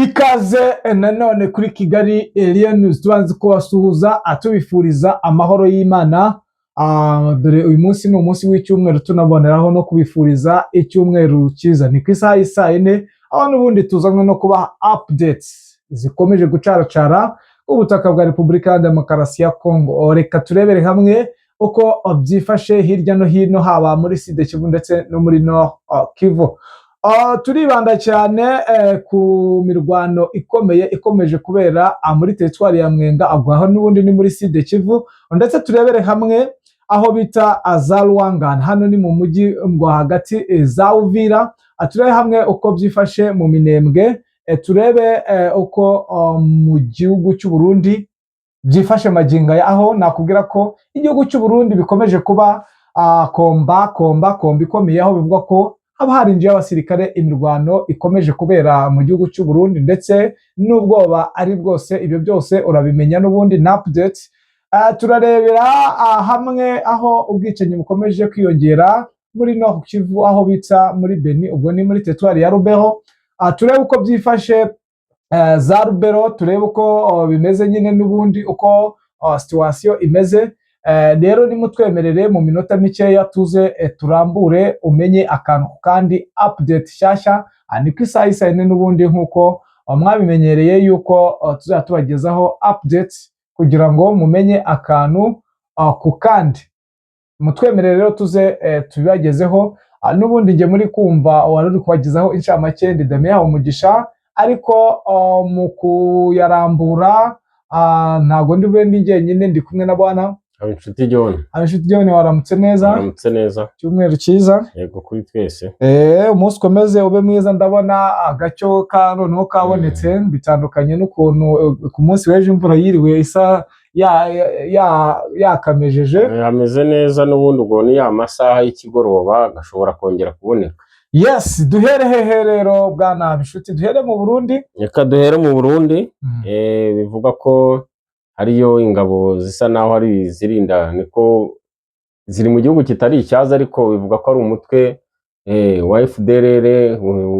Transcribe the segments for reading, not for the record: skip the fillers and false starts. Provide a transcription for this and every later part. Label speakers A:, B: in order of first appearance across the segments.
A: Ikaze nanone kuri Kigali Eliya News, tubanze kubasuhuza atubifuriza amahoro y'Imana. Dore uyu munsi ni umunsi w'icyumweru, tunaboneraho no kubifuriza icyumweru cyiza. Ni ku isaha y'isaa 4, aho n'ubundi tuzanwe no kubaha updates zikomeje gucaracara ubutaka bwa Repubulika ya Demokarasi ya Kongo. Reka turebere hamwe uko byifashe hirya no hino, haba muri Sud Kivu ndetse no muri Nord Kivu. Turibanda cyane ku mirwano ikomeye ikomeje kubera muri teritwari ya Mwenga, aho n'ubundi ni muri Sud Kivu, ndetse turebere hamwe aho bita za Rwangana, hano ni mu mujyi rwagati, za Uvira. Turebe hamwe uko byifashe mu Minembwe, turebe uko mu gihugu cy'u Burundi byifashe magingo aya, aho nakubwira ko igihugu cy'u Burundi bikomeje kuba komba komba komba ikomeye, aho bivugwa ko haba harinjiye abasirikare, imirwano ikomeje kubera mu gihugu cy'u Burundi ndetse n'ubwoba ari bwose. Ibyo byose urabimenya n'ubundi na update. Turarebera hamwe aho ubwicanyi bukomeje kwiyongera muri Nord Kivu, aho bita muri Beni, ubwo ni muri teritwari ya Lubero. Turebe uko byifashe za Lubero, turebe uko bimeze nyine n'ubundi uko situation imeze. Rero nimutwemerere mu minota mikeya tuze turambure, umenye akantu ku kandi, update nshyashya. Ni ku isaha y'isaa 4 n'ubundi, nk'uko mwabimenyereye yuko tuzajya tubagezaho update kugira ngo mumenye akantu ku kandi. Mutwemerere rero tuze tubibagezeho. N'ubundi njye muri kumva wari uri kubagezaho inshamake ndi Damien Umugisha, ariko mu kuyarambura ntabwo ndi bube ndi jyenyine, ndi kumwe na bwana
B: Inshuti John.
A: Inshuti John, waramutse neza?
B: Waramutse neza.
A: Icyumweru cyiza.
B: Yego, kuri twese.
A: Umunsi ukomeze ube mwiza. Ndabona agacyo ka noneho kabonetse, bitandukanye n'ukuntu ku munsi w'ejo imvura yiriwe isa yakamejeje.
B: Ameze neza n'ubundi, ubwo ni ya masaha y'ikigoroba gashobora kongera kuboneka.
A: Yes, duhere hehe rero, bwana Bishuti? Duhere mu Burundi?
B: Reka duhere mu Burundi. Bivuga ko hariyo ingabo zisa naho ari izirinda, niko ziri mu gihugu kitari icyaza, ariko bivuga ko ari umutwe wa FDLR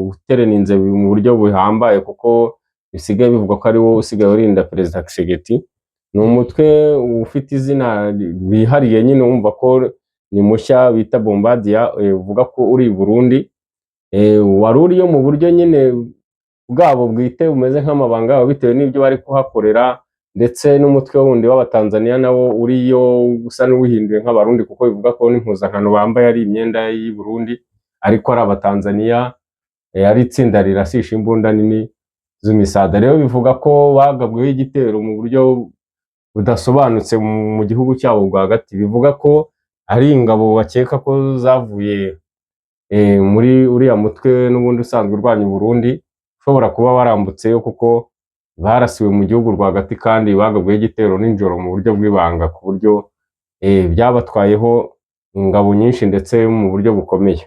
B: utereninze mu buryo buhambaye, kuko bisigaye bivugwa ko ari wo usigaye urinda Perezida Tshisekedi. Ni umutwe ufite izina wihariye nyine, wumva ko ni mushya, bita Bombardier, uvuga ko uri i Burundi. Wari uriyo mu buryo nyine bwabo bwite bumeze nk'amabanga yabo, bitewe n'ibyo bari kuhakorera, ndetse n'umutwe wundi w'Abatanzaniya nawo uriyo usa n'uwihinduye nk'Abarundi, kuko bivuga ko n'impuzankano bambaye ari imyenda y'i Burundi, ariko ari Abatanzaniya, ari itsinda rirasisha imbunda nini z'imisada. Rero bivuga ko bagabweho igitero mu buryo budasobanutse mu gihugu cyabo rwagati. Bivuga ko ari ingabo bakeka ko zavuye muri uriya mutwe n'ubundi usanzwe urwanya u Burundi, ushobora kuba warambutseyo, kuko barasiwe mu gihugu rwagati kandi bagabweho igitero nijoro mu buryo bw'ibanga, ku buryo byabatwayeho ingabo nyinshi ndetse mu buryo bukomeye.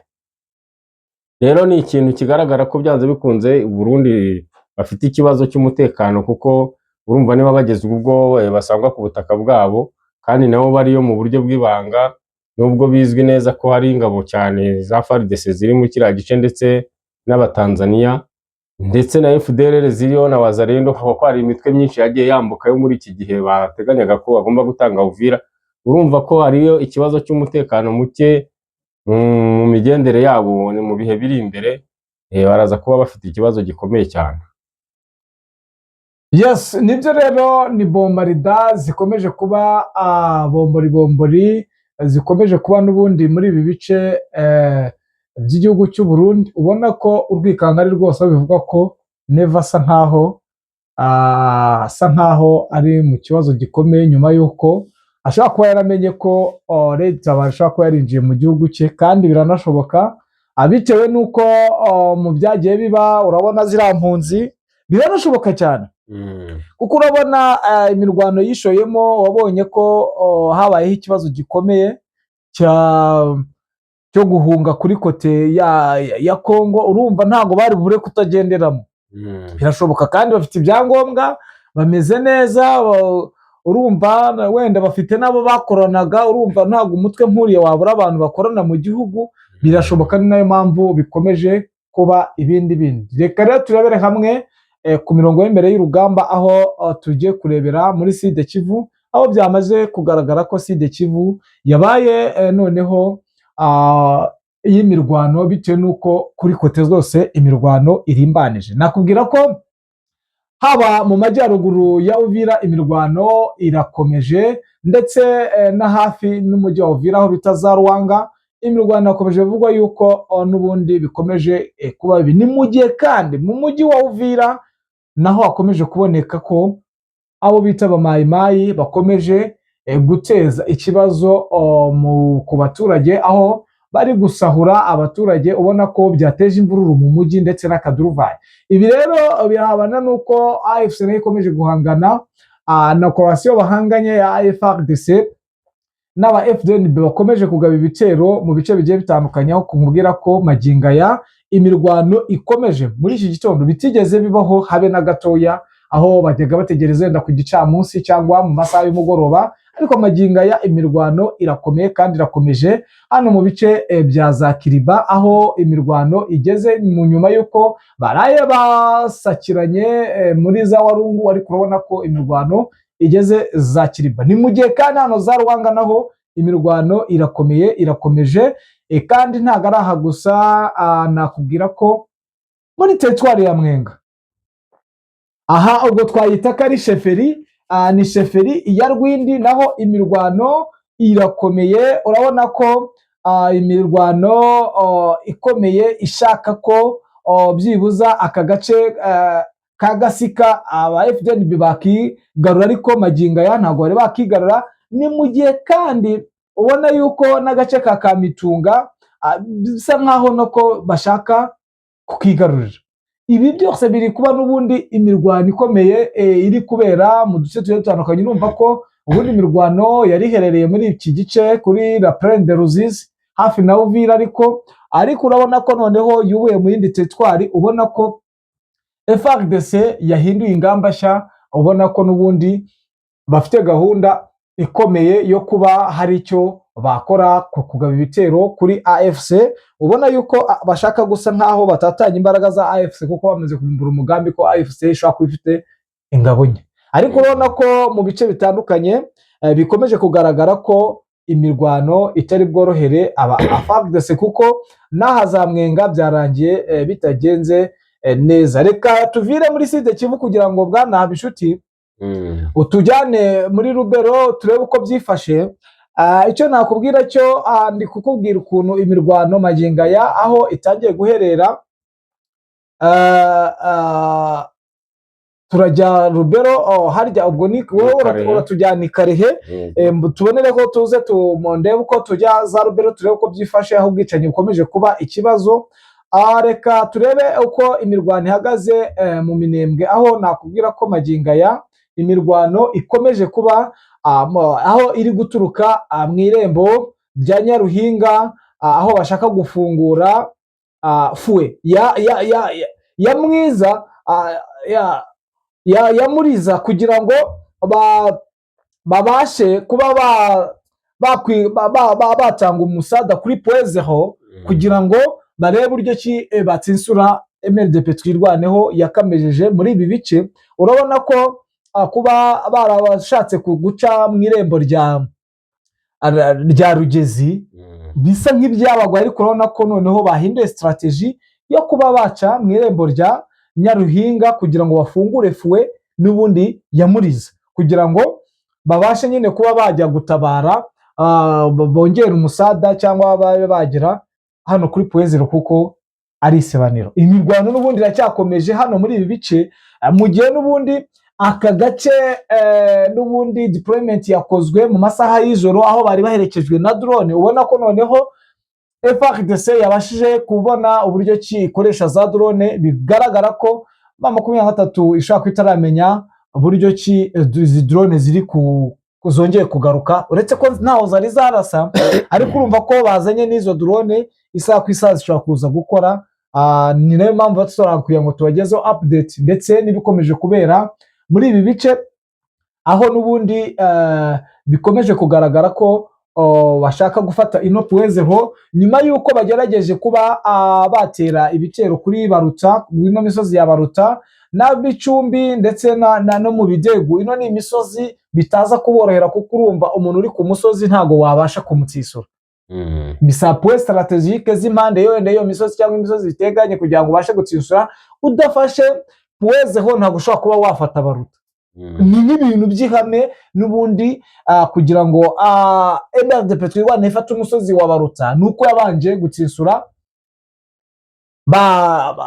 B: Rero ni ikintu kigaragara ko byanze bikunze u Burundi bafite ikibazo cy'umutekano, kuko urumva niba bageze ubwo basangwa ku butaka bwabo kandi nabo bariyo mu buryo bw'ibanga, nubwo bizwi neza ko hari ingabo cyane za FARDC ziri muri kiriya gice, ndetse n'Abatanzaniya, ndetse na FDLR ziriyo na Wazalendo, kuko hari imitwe myinshi yagiye yambuka yo muri iki gihe bateganyaga ko bagomba gutanga Uvira. Urumva ko hariyo ikibazo cy'umutekano muke mu migendere yabo. Ni mu bihe biri imbere baraza kuba bafite ikibazo gikomeye cyane.
A: Yes, nibyo rero, ni bombarida zikomeje kuba bombori bombori, zikomeje kuba n'ubundi muri ibi bice by'igihugu cy'u Burundi. Ubona ko urwikanga ari rwose, aho bivugwa ko Neva asa nkaho ari mu kibazo gikomeye, nyuma y'uko ashobora kuba yaramenye ko leta ashobora kuba yarinjiye mu gihugu cye. Kandi biranashoboka, bitewe n'uko mu byagiye biba, urabona ziriya mpunzi, biranashoboka cyane, kuko urabona imirwano yishoyemo. Wabonye ko habayeho ikibazo gikomeye cyo guhunga kuri côté ya Kongo. Urumva ntabwo bari bure kutagenderamo. Birashoboka, kandi bafite ibyangombwa, bameze neza. Urumva wenda bafite n'abo bakoranaga. Urumva ntabwo umutwe nk'uriya wabura abantu bakorana mu gihugu. Birashoboka, ni nayo mpamvu bikomeje kuba ibindi bindi. Reka rero turebere hamwe. ku mirongo y'imbere y'urugamba, aho tugiye kurebera muri Sud Kivu, aho byamaze kugaragara ko Sud Kivu yabaye noneho y'imirwano, bitewe n'uko kuri côté zose imirwano irimbanije. Nakubwira ko haba mu majyaruguru ya Uvira imirwano irakomeje, ndetse na hafi n'umujyi wa Uvira aho bita za Ruwanga imirwano irakomeje. Bivugwa yuko n'ubundi bikomeje kuba bibi. Ni mu gihe kandi mu mujyi wa Uvira naho hakomeje kuboneka ko abo bita abamayimayi bakomeje guteza ikibazo ku baturage, aho bari gusahura abaturage, ubona ko byateje imvururu mu mujyi ndetse n'akaduruvayi. Ibi rero birahabana n'uko AFC nayo ikomeje guhangana na coalition bahanganye ya FARDC n'aba FDNB, bakomeje kugaba ibitero mu bice bigiye bitandukanye, aho kumubwira ko magingo aya imirwano ikomeje muri iki gitondo bitigeze bibaho habe na gatoya, aho bajyaga bategereza wenda ku gicamunsi cyangwa mu masaha y'umugoroba, ariko magingo aya imirwano irakomeye kandi irakomeje hano mu bice bya za Kiriba, aho imirwano igeze mu nyuma y'uko baraye basakiranye muri za Warungu, ariko urabona ko imirwano igeze za Kiriba. Ni mu gihe kandi hano za Ruwanga naho imirwano irakomeye, irakomeje, kandi ntabwo ari aha gusa. Nakubwira ko muri teritwari ya Mwenga, aha ubwo twayita ko ari chefferie, ni chefferie ya Rwindi, naho imirwano irakomeye. Urabona ko imirwano ikomeye ishaka ko byibuza aka gace ka Gasika aba FDNB bakigarura, ariko magingo aya ntabwo bari bakigarura. Ni mu gihe kandi ubona yuko n'agace ka Kamitunga bisa nkaho nako bashaka kukigarurira. Ibi byose biri kuba n'ubundi imirwano ikomeye iri kubera mu duce tugiye dutandukanye. Urumva ko ubundi imirwano yari iherereye muri iki gice kuri la Plaine de Ruzizi hafi na Uvira, ariko urabona ko noneho yubuye mu yindi teritwari. Ubona ko FARDC yahinduye ingamba nshya, ubona ko n'ubundi bafite gahunda ikomeye yo kuba hari icyo bakora ku kugaba ibitero kuri AFC. Ubona yuko bashaka gusa nkaho batatanya imbaraga za AFC, kuko bamaze kuvumbura umugambi ko AFC ishobora kuba ifite ingabo nke. Ariko urabona ko mu bice bitandukanye bikomeje kugaragara ko imirwano itari bworohere aba FARDC, kuko n'aha za Mwenga byarangiye bitagenze neza. Reka tuvire muri Sud Kivu kugira ngo bwana Habinshuti utujyane muri Rubero turebe uko byifashe. Icyo nakubwira cyo, ndi kukubwira ukuntu imirwano magingo aya aho itangiye guherera. Turajya Rubero, harya ubwo ni wowe
B: Karehe.
A: Uratujyana i Karehe. Tubonere ko tuze tumondebe uko tujya za Rubero, turebe uko byifashe, aho ubwicanyi bukomeje kuba ikibazo. Reka turebe uko imirwano ihagaze mu Minembwe, aho nakubwira ko magingo aya imirwano ikomeje kuba, aho iri guturuka mu irembo rya Nyaruhinga, aho bashaka gufungura fue ya Mwiza, ya Muriza, kugira ngo babashe kuba batanga umusada kuri Point Zéro, kugira ngo barebe uburyo ki batsinsura MRDP Twirwaneho yakamejeje muri ibi bice. Urabona ko kuba barabashatse guca mu irembo rya Rugezi bisa nk'ibyabagwa, ariko urabona ko noneho bahinduye stratégie yo kuba baca mu irembo rya Nyaruhinga kugira ngo bafungure fue n'ubundi ya Muriza, kugira ngo babashe nyine kuba bajya gutabara, bongere umusada cyangwa babe bagera hano kuri Point Zéro, kuko ari isebaniro. Imirwano n'ubundi iracyakomeje hano muri ibi bice, mu gihe n'ubundi aka gace n'ubundi deployment yakozwe mu masaha y'ijoro, aho bari baherekejwe na drone. Ubona ko noneho FARDC yabashije kubona uburyo ki ikoresha za drone. Bigaragara ko M23 ishobora kuba itaramenya uburyo ki izi drone ziri ku zongeye kugaruka, uretse ko ntaho zari zarasa, ariko urumva ko bazanye n'izo drone, isaha ku isaha zishobora kuza gukora. Ni nayo mpamvu tushobora kugira ngo tubagezeho update ndetse n'ibikomeje kubera muri ibi bice, aho n'ubundi bikomeje kugaragara ko bashaka gufata ino Point Zéro nyuma y'uko bagerageje kuba batera ibitero kuri Baruta, muri ino misozi ya Baruta. Na Bicumbi ndetse no mu Bidegu, ino ni imisozi bitaza kuborohera, kuko urumva umuntu uri ku musozi ntago wabasha kumutsisura. Bisaba point stratégique z'impande yenda iyo misozi cyangwa imisozi biteganye kugira ngo ubashe gutsisura. Udafashe Point Zéro, ntabwo ushobora kuba wafata Baruta. Ni n'ibintu by'ihame n'ubundi, kugira ngo MRDP Twirwaneho ifate umusozi wa Baruta, ni uko yabanje gutsisura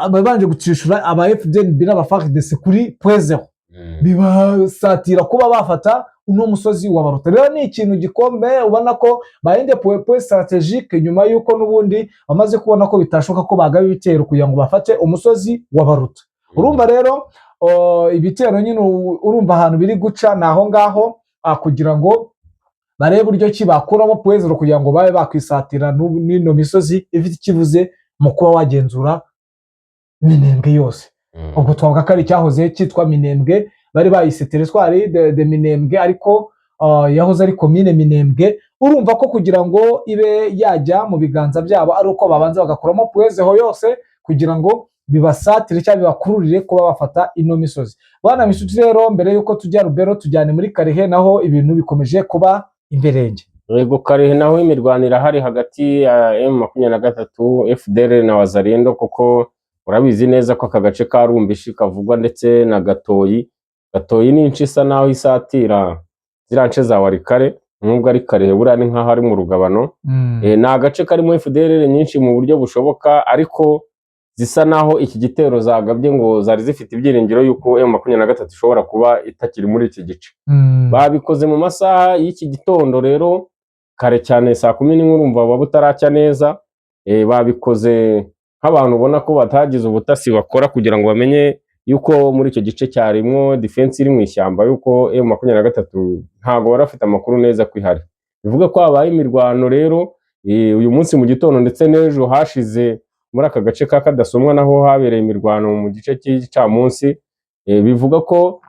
A: babanje gutsishura aba FDNB n'aba FARDC kuri Point Zéro, bibasatira kuba bafata uno musozi wa Baruta. Rero ni ikintu gikomeye, ubona ko bahinde point stratégique nyuma y'uko n'ubundi bamaze kubona ko bitashoboka ko bagaba ibitero kugira ngo bafate umusozi wa Baruta. Urumva rero ibitero nyine, urumva ahantu biri guca ni aho ngaho, kugira ngo barebe uburyo ki bakuramo Point Zéro kugira ngo babe bakwisatira n'ino misozi ifite ikivuze mu kuba wagenzura Minembwe yose. Ubwo twavuga ko ari icyahoze cyitwa Minembwe, bari bayise territoire de Minembwe, ariko yahoze ari komine Minembwe. Urumva ko kugira ngo ibe yajya mu biganza byabo ari uko babanza bagakuramo Point Zéro yose, kugira ngo bibasatire cyangwa bibakururire kuba bafata ino misozi. Bwana Mishuti, rero mbere y'uko tujya Rubero, tujyane muri Karehe, naho ibintu bikomeje kuba imberenge.
B: Yego, Karehe naho imirwano irahari hagati ya M23, FDLR na Wazalendo, kuko urabizi neza ko aka gace ka Rumbishi kavugwa ndetse na Gatoyi. Gatoyi ni ince isa naho isatira ziriya nce za Walikale, nubwo ari Karehe buriya ni nkaho ari mu rugabano. Ni agace karimo FDLR nyinshi mu buryo bushoboka, ariko zisa naho iki gitero zagabye ngo zari zifite ibyiringiro yuko M23 ishobora kuba itakiri muri iki gice. Babikoze mu masaha y'iki gitondo rero kare cyane, saa 11, urumva buba butaracya neza. Babikoze nk'abantu ubona ko batagize ubutasi bakora kugira ngo bamenye yuko muri icyo gice cyarimwo defense iri mu ishyamba, yuko M23 ntabwo bari bafite amakuru neza ko ihari. Bivuga ko habaye imirwano rero uyu munsi mu gitondo ndetse n'ejo hashize muri aka gace ka Kadasomwa, naho habereye imirwano mu gice cy'igicamunsi. Bivuga ko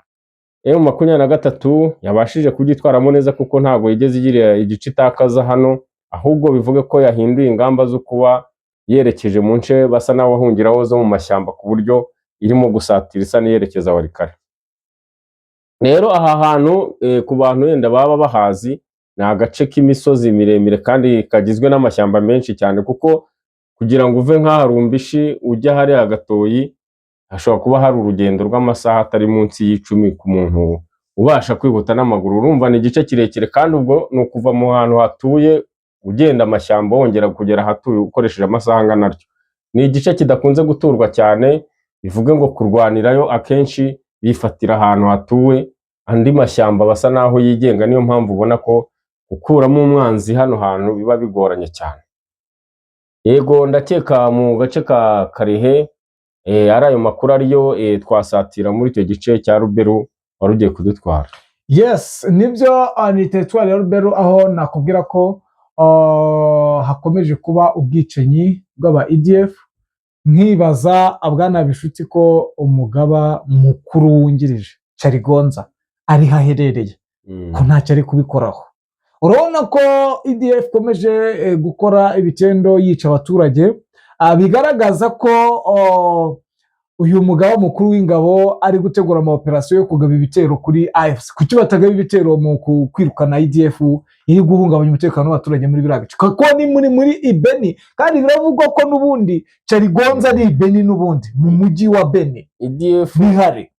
B: M23 yabashije kubyitwaramo neza, kuko ntabwo yigeze igira igice itakaza hano, ahubwo bivuga ko yahinduye ingamba zo kuba yerekeje mu nce basa n'abahungiraho zo mu mashyamba, ku buryo irimo gusatira isa n'iyerekeza Walikale. Rero aha hantu, ku bantu wenda baba bahazi, ni agace k'imisozi miremire kandi kagizwe n'amashyamba menshi cyane, kuko kugira ngo uve nk'aha Rumbishi ujya hariya Gatoyi hashobora kuba hari urugendo rw'amasaha atari munsi y'10 ku muntu ubasha kwihuta n'amaguru. Urumva ni igice kirekire, kandi ubwo ni ukuva mu hantu hatuye ugenda amashyamba, wongera kugera ahatuye ukoresheje amasaha angana atyo. Ni igice kidakunze guturwa cyane, bivuge ngo kurwanirayo akenshi bifatira ahantu hatuwe, andi mashyamba basa n'aho yigenga. Niyo mpamvu ubona ko gukuramo umwanzi hano hantu biba bigoranye cyane. Yego, ndakeka mu gace ka Karehe ari ayo makuru ariyo twasatira muri icyo gice cya Ruberu wari ugiye kudutwara.
A: Yes, nibyo, ni teritwari ya Rubero, aho nakubwira ko hakomeje kuba ubwicanyi bw'aba ADF. Nkibaza, bwana Bishuti, ko umugaba mukuru wungirije Carigonza ariho aherereye, ko ntacyo ari kubikoraho. Urabona ko ADF ikomeje gukora ibitendo yica abaturage, bigaragaza ko uyu mugaba mukuru w'ingabo ari gutegura ama operasiyo yo kugaba ibitero kuri AFC. Kuki batagaba ibitero mu kwirukana ADF iri guhungabanya umutekano w'abaturage muri biriya bice, kuko ni muri Ibeni, kandi biravugwa ko n'ubundi Carigonza ari Ibeni, n'ubundi mu mujyi wa Beni
B: ADF
A: bihari.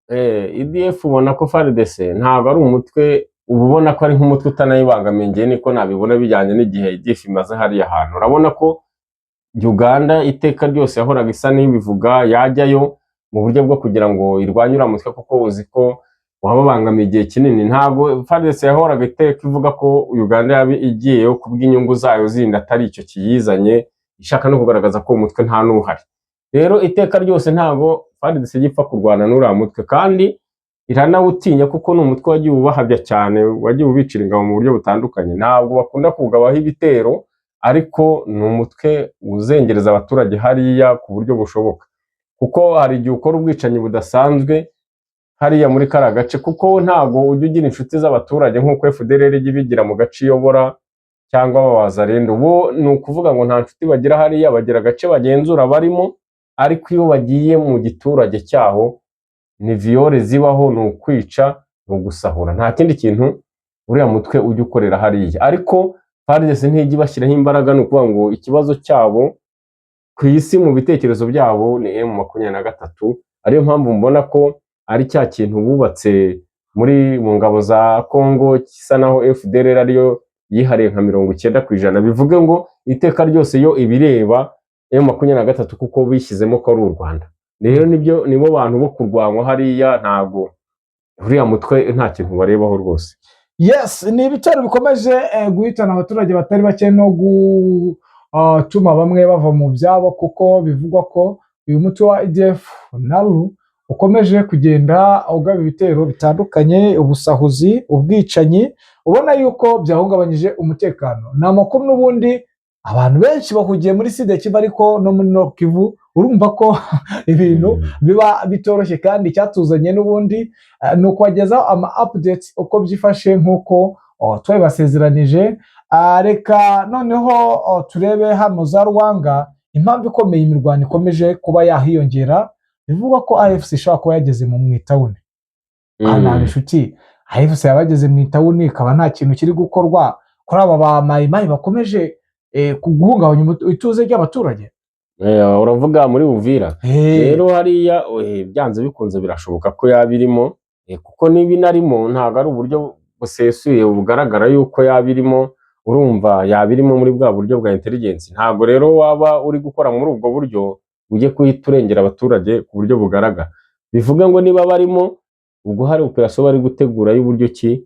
B: ADF ubona ko FARDC ntabwo ari umutwe, uba ubona ko ari nk'umutwe utanayibangamiye. Njye niko nabibona bijyanye n'igihe ADF imaze hariya hantu. Urabona ko Uganda iteka ryose yahoraga isa n'ibivuga yajyayo mu buryo bwo kugira ngo irwanye uriya mutwe, kuko uzi ko wababangamiye igihe kinini. Ntabwo FARDC yahoraga iteka ivuga ko Uganda yaba igiyeyo kubw'inyungu zayo zindi atari icyo kiyizanye, ishaka no kugaragaza ko uwo mutwe nta n'uhari. Rero iteka ryose ntabwo FARDC ijya ipfa kurwana n'uriya mutwe, kandi iranawutinya, kuko ni umutwe wagiye ubahabya cyane, wagiye ubicira ingabo mu buryo butandukanye. Ntabwo bakunda kuwugabaho ibitero, ariko ni umutwe uzengereza abaturage hariya ku buryo bushoboka, kuko hari igihe ukora ubwicanyi budasanzwe hariya muri kariya gace, kuko ntabwo ujya ugira inshuti z'abaturage nk'uko FDLR ijya ibigira mu gace iyobora cyangwa abawazalendo. Bo ni ukuvuga ngo nta nshuti bagira hariya, bagira agace bagenzura barimo, ariko iyo bagiye mu giturage cyaho Ni viol zibaho, ni ukwica, ni ugusahura, nta kindi kintu uriya mutwe ujya ukorera hariya. Ariko FARDC ntijya ibashyiraho imbaraga. Ni ukuvuga ngo ikibazo cyabo ku isi mu bitekerezo byabo ni M23, ariyo mpamvu mbona ko ari cya kintu bubatse muri mu ngabo za Congo gisa naho FDLR ariyo yihariye nka 90%. Bivuge ngo iteka ryose yo ibireba M23, kuko bishyizemo ko ari u Rwanda. Rero nibyo, nibo bantu bo kurwanywa hariya. Ntabwo uriya mutwe nta kintu barebaho rwose.
A: Yes, ni ibitero bikomeje guhitana abaturage batari bake no gutuma bamwe bava mu byabo, kuko bivugwa ko uyu mutwe wa ADF NALU ukomeje kugenda ugaba ibitero bitandukanye, ubusahuzi, ubwicanyi, ubona yuko byahungabanyije umutekano. Ni amakuru n'ubundi abantu benshi bahugiye muri Sud Kivu, ariko no muri Nord Kivu urumva ko ibintu biba bitoroshye. Kandi icyatuzanye n'ubundi ni ukubagezaho ama updates uko byifashe nk'uko twabibasezeranije. Reka noneho turebe hano za Rwanga, impamvu ikomeye imirwano ikomeje kuba yahiyongera. Bivugwa ko AFC ishobora kuba yageze mu itawuni. Aha nta inshuti, AFC yaba yageze mu itawuni, ikaba nta kintu kiri gukorwa kuri aba ba mayimayi bakomeje guhungabanya ituze ry'abaturage.
B: Uravuga muri Uvira?
A: Eh.
B: Rero hariya byanze bikunze birashoboka ko yaba irimo, kuko niba inarimo ntabwo ari uburyo busesuye bugaragara yuko yaba irimo. Urumva yaba irimo muri bwa buryo bwa intelligence. Ntabwo rero waba uri gukora muri ubwo buryo ujye kuhita urengera abaturage ku buryo bugaragara. Bivuga ngo niba barimo, ubwo hari operation bari gutegura y'uburyo ki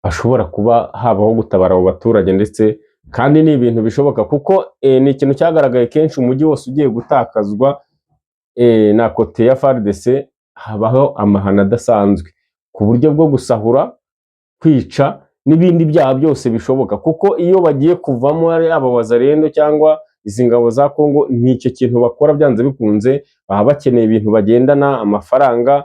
B: hashobora kuba habaho gutabara abo baturage. Ndetse kandi ni ibintu bishoboka, kuko ni ikintu cyagaragaye kenshi. Umujyi wose ugiye gutakazwa na côté ya FARDC, habaho amahano adasanzwe ku buryo bwo gusahura, kwica n'ibindi byaha byose bishoboka, kuko iyo bagiye kuvamo ari aba wazalendo cyangwa izi ngabo za Kongo, ni icyo kintu bakora. Byanze bikunze baba bakeneye ibintu bagendana, amafaranga,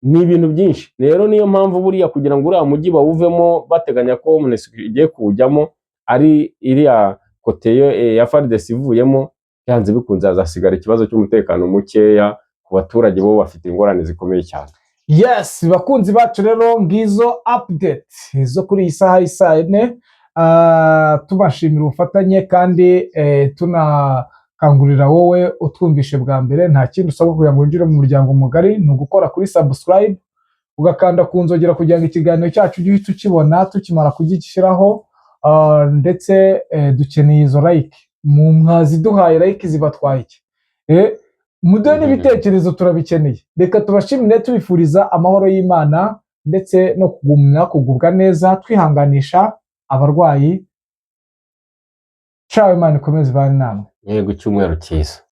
B: ni ibintu byinshi. Rero niyo mpamvu buriya kugira ngo uriya mujyi bawuvemo, bateganya ko MONUSCO igiye kuwujyamo, ari iriya côté ya FARDC ivuyemo, byanze bikunze hazasigara ikibazo cy'umutekano mukeya ku baturage. Bo bafite ingorane zikomeye cyane.
A: Yes, bakunzi bacu, rero ngizo update zo kuri iyi saha y'isaa 4. Tubashimira ubufatanye kandi tunakangurira wowe utwumvishe bwa mbere, nta kindi usabwa kugira ngo winjire mu muryango mugari, ni ugukora kuri subscribe, ugakanda ku nzogera kugira ngo ikiganiro cyacu ujye uhita ukibona tukimara kugishyiraho. Ndetse dukeneye izo like mu mwaziduhaye. Like zibatwaye iki? Muduhe n'ibitekerezo, turabikeneye. Reka tubashimire, tubifuriza amahoro y'Imana ndetse no kugumya kugubwa neza, twihanganisha abarwayi. Ciao, Imana ikomeze ibane namwe.
B: Yego, icyumweru cyiza.